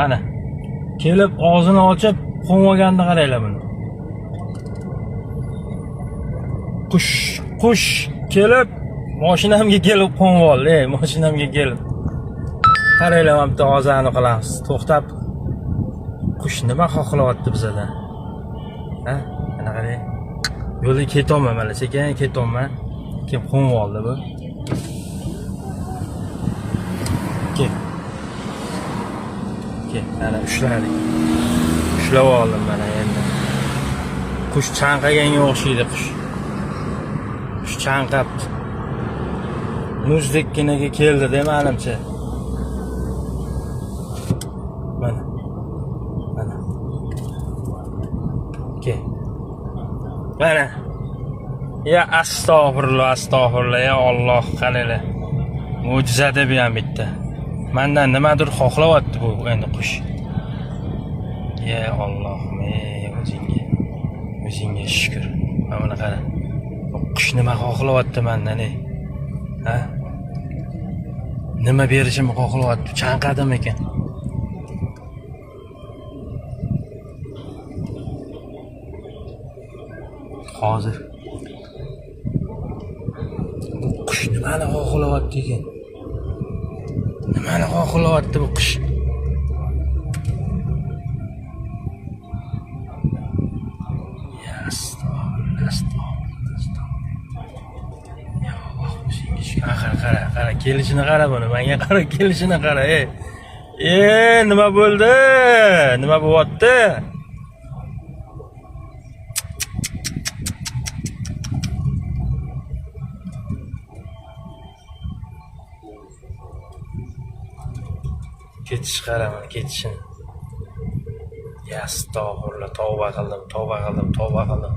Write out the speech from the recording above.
Ana. Kelib og'zini ochib qo'nib qaranglar buni. Qush, qush kelib mashinamga kelib qo'nib oldi, ey, mashinamga kelib. Qaranglar, mana bitta hozir qilamiz. To'xtab. Qush nima xohlayapti bizadan? Ha? Ana qarang. Yo'lda ketyapman mana, sekin ketyapman. Kelib qo'nib oldi bu. Kel. Kel, ana ushladik. Ushlab oldim mana endi. Qush chanqaganga o'xshaydi qush. Qush chanqabdi. Muzdekkinaga keldi-da menimcha. Mana. Mana. Kel. Mana. Ya astag'firullah, astag'firullah, ya Alloh, qaranglar. Mo'jiza deb ham bitta. Mandan nimadir xohlayapti bu endi qush. Ya Allohim, ey o'zingga. O'zingga shukr. Mana buni qara. Bu qush nima xohlayapti mandan, ey? Ha? Nima berishimni xohlayapti? Chanqadimikan? Hozir. Bu qush nimani xohlayapti ekan? Nimani xohlayapti bu qush? Ya astag'firullah, astag'firullah, astag'firullah. Ya Alloh, o'zingga shukr. Qara, qara, qara, kelishini qara buni. Menga qara, kelishini qara, ey. E, nima bo'ldi? Nima bo'lyapti? Ketish qara mana ketishini. Ya astag'firullah, tavba qildim, tavba qildim, tavba qildim.